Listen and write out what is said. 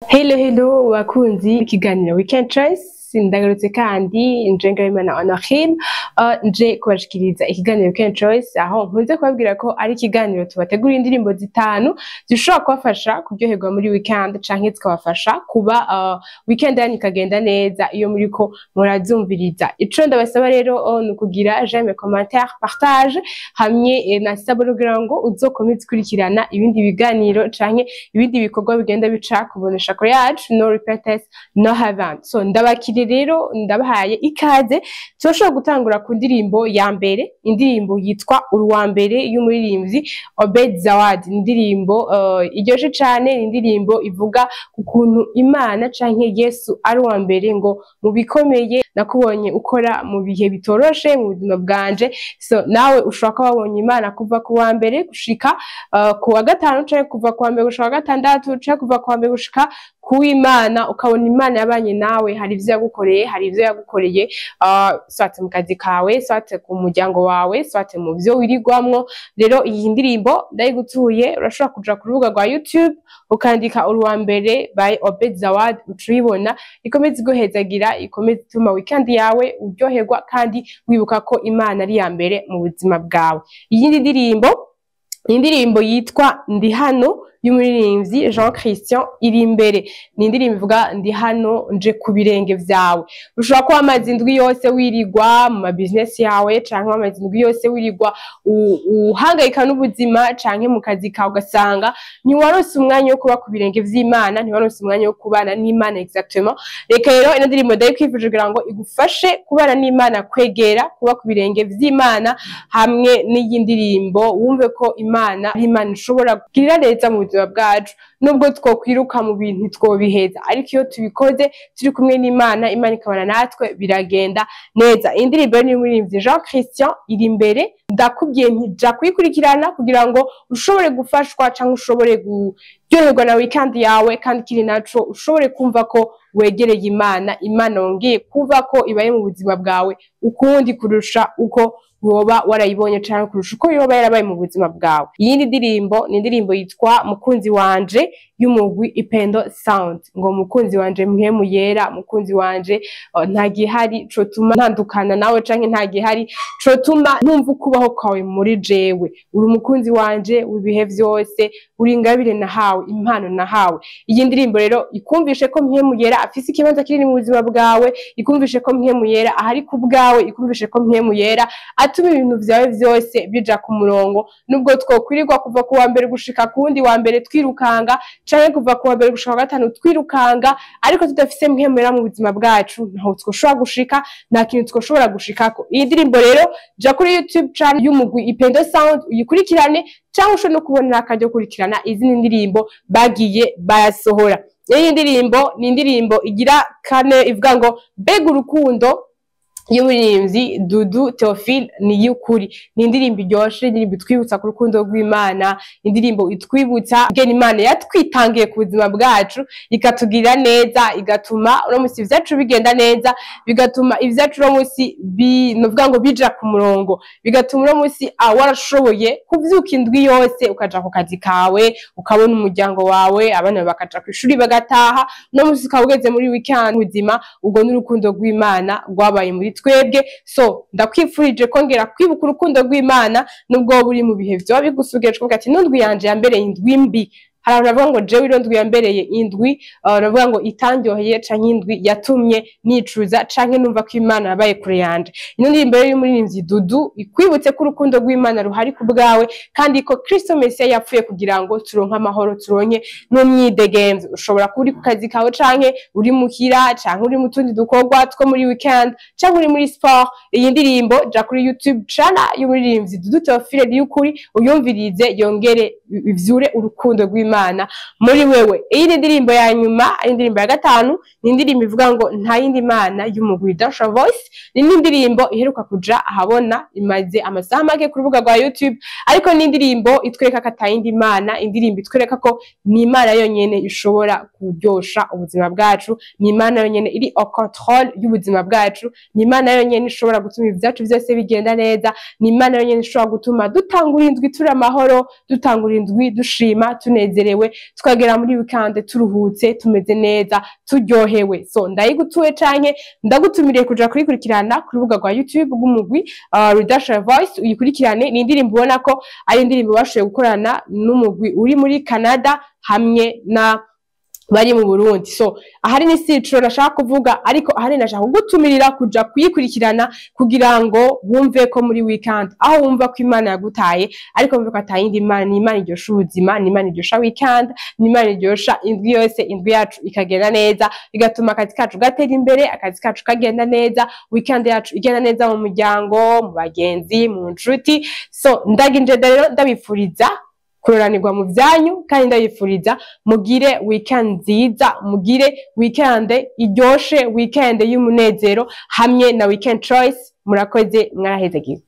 Hello hello bakunzi ikiganiro Weekend Choice, ndagarutse kandi nje Ngabimana Honorine, nje kubashikiriza ikiganiro Weekend Choice, aho nkunze kubabwira ko ari ikiganiro tubategurira indirimbo zitanu zishobora kubafasha kuryoherwa muri weekend canke zikabafasha kuba weekend yanyu ikagenda neza iyo muriko murazumviriza. Ico ndabasaba rero ni ukugira j'aime, commentaire, partage hamwe na s'abonner kugira ngo uzokomeze ukurikirana ibindi biganiro canke ibindi bikorwa bigenda bica kubonesha kure yacu. No repentance, no heaven. So ndabakiri rero, ndabahaye ikaze. Turashobora gutangura ku ndirimbo ya mbere, indirimbo yitwa Uruwa Mbere y'umuririmbyi Obed Zawadi. Indirimbo iryoshe cane, ni indirimbo ivuga ukuntu Imana canke Yesu ari uwa mbere, ngo mu bikomeye nakubonye ukora mu bihe bitoroshe mu buzima bwanje. So nawe ushobora kuba wabonye Imana kuva ku wa mbere gushika ku wa gatanu, canke kuva ku wa mbere gushika wa gatandatu, canke kuva ku wa mbere gushika kuw'Imana, ukabona Imana yabanye nawe, hari ivyo yagukoreye, hari ivyo yagukoreye, soit mu kazi kawe, soit ku muryango wawe, soit mu vyo wirigwamwo. Rero iyi ndirimbo ndayigutuye. Urashobora kuja ku rubuga rwa YouTube ukandika Uruwa Mbere by Obed Zawad, uca uyibona. Ikomeze iguhezagira, ikomeze ituma weekend yawe uryoherwa kandi wibuka ko Imana ari iya mbere mu buzima bwawe. Iyindi ndirimbo ni indirimbo yitwa Ndi Hano y'umuririmbyi Jean Christian iri imbere. Ni indirimbo ivuga: "Ndi hano, nje ku birenge vyawe." Ushobora kuba amaze indwi yose wirigwa mu ma business yawe, canke amaze indwi yose wirigwa uhangayika n'ubuzima, canke mu kazi kawe, ugasanga ntiwaronse umwanya wo kuba ku birenge vy'Imana, ntiwaronse umwanya wo kubana n'Imana exactement. Reka rero ino ndirimbo ndayikwifuje kugira ngo igufashe kubana n'Imana, kwegera kuba ku birenge vy'Imana. Hamwe n'iyi ndirimbo wumve ko Imana ari Imana ishobora kugirira neza mu buzima bwacu. Nubwo twokwiruka mu bintu twobiheza, ariko iyo tubikoze turi kumwe n'Imana, Imana ikabana natwe, biragenda neza. Indirimbo ni y'umuririmbyi Jean Christian iri imbere. Ndakubwiye nti ja kuyikurikirana kugira ngo ushobore gufashwa cyangwa ushobore kuryoherwa na weekend yawe, kandi kiri naco ushobore kumva ko wegereye Imana, Imana wongeye kumva ko ibaye mu buzima bwawe ukundi kurusha uko woba warayibonye canke kurusha uko yoba yarabaye mu buzima bwawe. Iyindi ndirimbo ni indirimbo yitwa Mukunzi Wanje y'umugwi Ipendo Sound, ngo mukunzi wanje Mpwemu Yera, mukunzi wanje, nta gihari cotuma ntandukana nawe, canke nta gihari cotuma ntumva ukubaho kwawe muri jewe. Uri umukunzi wanje w'ibihe vyose, uri ingabire nahawe, impano nahawe. Iyi ndirimbo rero ikumvishe ko Mpwemu Yera afise ikibanza kinini mu buzima bwawe, ikumvishe ko Mpwemu Yera ahari ku bwawe, ikumvishe ko Mpwemu Yera atuma ibintu vyawe vyose bija ku murongo. Nubwo twokwirirwa kuva ku wa mbere gushika ku wundi wa mbere twirukanga, canke kuva ku wa mbere gushika ku wa gatanu twirukanga, ariko tudafise Mpwemu Yera mu buzima bwacu, ntaho twoshobora gushika, nta kintu twoshobora gushikako. Iyi ndirimbo rero, ja kuri YouTube channel y'umugwi Ipendo Sound uyikurikirane, cyangwa ushobora no kubonera akaryo kurikirana izindi ndirimbo bagiye barasohora. Iyi ndirimbo ni indirimbo igira kane, ivuga ngo Mbega Urukundo y'umuririmbyi Dudu Theophile ni y'ukuri. Ni indirimbo iryoshe, indirimbo itwibutsa ku rukundo rw'Imana, indirimbo itwibutsa ingene Imana yatwitangiye ku buzima bwacu, ikatugirira neza, igatuma uno musi ivyacu bigenda neza, bigatuma ivyacu uno musi novuga ngo bija ku murongo, bigatuma uno musi warashoboye kuvyuka indwi yose ukaja ku kazi kawe, ukabona umuryango wawe, abana bakaja kw'ishuri bagataha, uno musi ukaba ugeze muri weekend muzima. Ubwo n'urukundo rw'Imana rwabaye muri twebwe. So ndakwifurije kongera kwibuka urukundo rw'Imana nubwo woba uri mu bihe vyoba bigusugeje, kuvuga ati n'undwi yanje yambereye indwi mbi. Hari abantu bavuga ngo jewe ino ndwi yambereye indwi, bavuga ngo itandyoheye, canke indwi yatumye nicuza, canke numva ko Imana yabaye kure yanje. Ino ndirimbo rero y'umuririmbyi Dudu ikwibutse ko urukundo rw'Imana ruhari ku bwawe, kandi ko Kristo Mesiya yapfuye kugira ngo turonke amahoro, turonke n'umwidegemvyo. Ushobora kuba uri ku kazi kawe, canke uri muhira, canke uri mu tundi dukorwa two muri weekend, canke uri muri sport. Iyi ndirimbo, ja kuri YouTube channel y'umuririmbyi Dudu Theophile y'ukuri, uyumvirize, yongere ivyure urukundo rw'Imana muri wewe. Iyi ni indirimbo ya nyuma, ari indirimbo ya gatanu, ni indirimbo ivuga ngo Nta Yindi Mana y'umugwi Dasha Voice. Ni n'indirimbo iheruka kuja ahabona, imaze amasaha make ku rubuga rwa YouTube, ariko ni indirimbo itwereka ko ata yindi Mana, indirimbo itwereka ko ni Imana yonyene ishobora kuryosha ubuzima bwacu, ni Imana yonyene iri au contrôle y'ubuzima bwacu, ni Imana yonyene ishobora gutuma ibyacu byose bigenda neza, ni Imana yonyene ishobora gutuma dutangura indwi turi amahoro, dutangura indwi dushima, tunezerewe. Tunezerewe, tukagera muri weekend turuhutse, tumeze neza, turyohewe. So ndayigutuye canke ndagutumiriye kuja kuyikurikirana ku rubuga rwa YouTube rw'umugwi Redemption Voice, uyikurikirane. Ni indirimbo ubona ko ari indirimbo bashoboye gukorana n'umugwi uri muri Canada hamwe na bari mu Burundi. So ahari ni sico nashaka kuvuga, ariko ahari nashaka kugutumirira kuja kuyikurikirana kugira ngo wumve ko muri weekend aho wumva ko Imana yagutaye, ariko wumve ko atayindi Imana, ni Imana iryosha ubuzima, ni Imana iryosha weekend, ni Imana iryosha indwi yose, indwi yacu ikagenda neza, bigatuma akazi kacu gatera imbere, akazi kacu kagenda neza, weekend yacu igenda neza mu muryango, mu bagenzi, mu nshuti. So ndaginjeda rero ndabifuriza kuroranirwa mu byanyu, kandi ndabifuriza mugire weekend nziza, mugire weekend iryoshe, weekend y'umunezero hamwe na Weekend Choice. Murakoze, mwarahezagiwe.